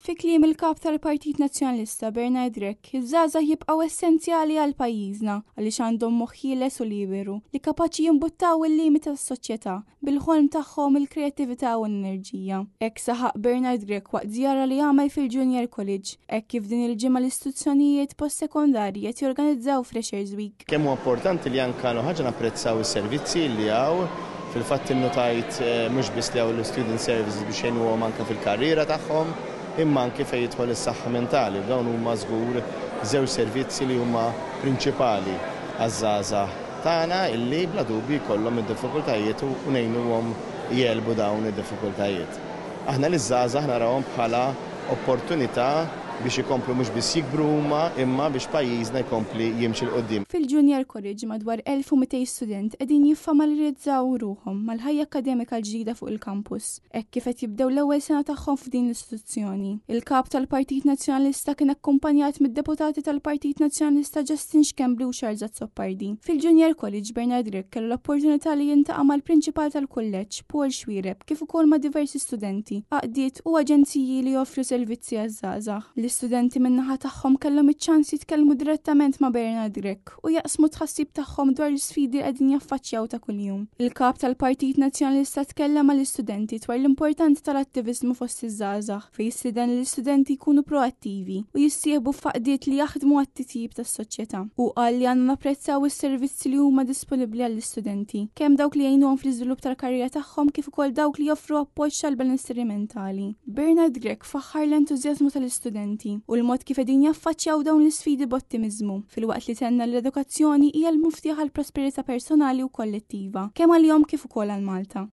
Fi kliem il-Kap tal-Partit Nazzjonalista Bernard Grech, iż-żgħażagħ jibqgħu essenzjali għal pajjiżna għaliex għandhom moħħ ħieles u liberu li kapaċi jimbuttaw il-limiti tas-soċjetà bil-ħolm tagħhom, il-kreattività u l-enerġija. Hekk saħaq Bernard Grech waqt żjara li għamel fil-Junior College, hekk kif din il-ġimgħa l-istituzzjonijiet post-sekondarji qed jorganizzaw Freshers Week. Kemm huwa importanti li anke ħaġa napprezzaw is-servizzi li hawn. Fil-fatt innotajt mhux biss li hawn l-student services biex jgħinuhom anke fil-karriera tagħhom, imma anke fejn jidħol is-saħħa mentali. Dawn huma żgur żewġ servizzi li huma prinċipali għaż-żgħażagħ tagħna illi bla dubju jkollhom id-diffikultajiet u ngħinuhom jegħlbu dawn id-diffikultajiet. Aħna liż-żgħażagħ narawhom bħala opportunità biex ikomplu mhux biss jikbru huma imma biex pajjiżna jkompli jimxi 'l quddiem. Fil-Junior College madwar 1,200 student qegħdin jiffamiljarizzaw ruħhom mal-ħajja akkademika l-ġdida fuq il-campus, hekk kif qed jibdew l-ewwel sena tagħhom f'din l-istituzzjoni. Il-Kap tal-Partit Nazzjonalista kien akkumpanjat mid-deputati tal-Partit Nazzjonalista Justin Schembri u Charles Azzopardi. Fil-Junior College Bernard Grech kellu l-opportunità li jiltaqa' mal-prinċipal tal-kulleġġ, Paul Xuereb, kif ukoll ma' diversi studenti, għaqdiet u aġenziji li joffru servizzi għaż-żgħażagħ. L-istudenti min-naħa tagħhom kellhom iċ-ċans jitkellmu direttament ma' Bernard Grech u jaqsmu tħassib tagħhom dwar l-isfidi li qegħdin jaffaċċjaw ta' kuljum. Il-kap tal-Partit Nazzjonalista tkellem mal-istudenti dwar l-importanza tal-attiviżmu fost iż-żgħażagħ, fejn jistieden li l-istudenti jkunu proattivi u jissieħbu f'għaqdiet li jaħdmu għat-titjib tas-soċjetà. Hu qal li għandna napprezzaw is-servizzi li huma disponibbli għall-istudenti, kemm dawk li jgħinuhom fl-iżvilupp tal-karriera tagħhom kif ukoll dawk li joffru appoġġ tal-benesseri mentali. Bernard Grech faħħar l-entużjażmu tal-istudenti u l-mod kif qegħdin jaffaċċjaw dawn l-isfidi b'ottimiżmu, filwaqt li tenna li l-edukazzjoni hija l-muftieħ għall-prosperità personali u kollettiva, kemm għalihom kif ukoll għal Malta.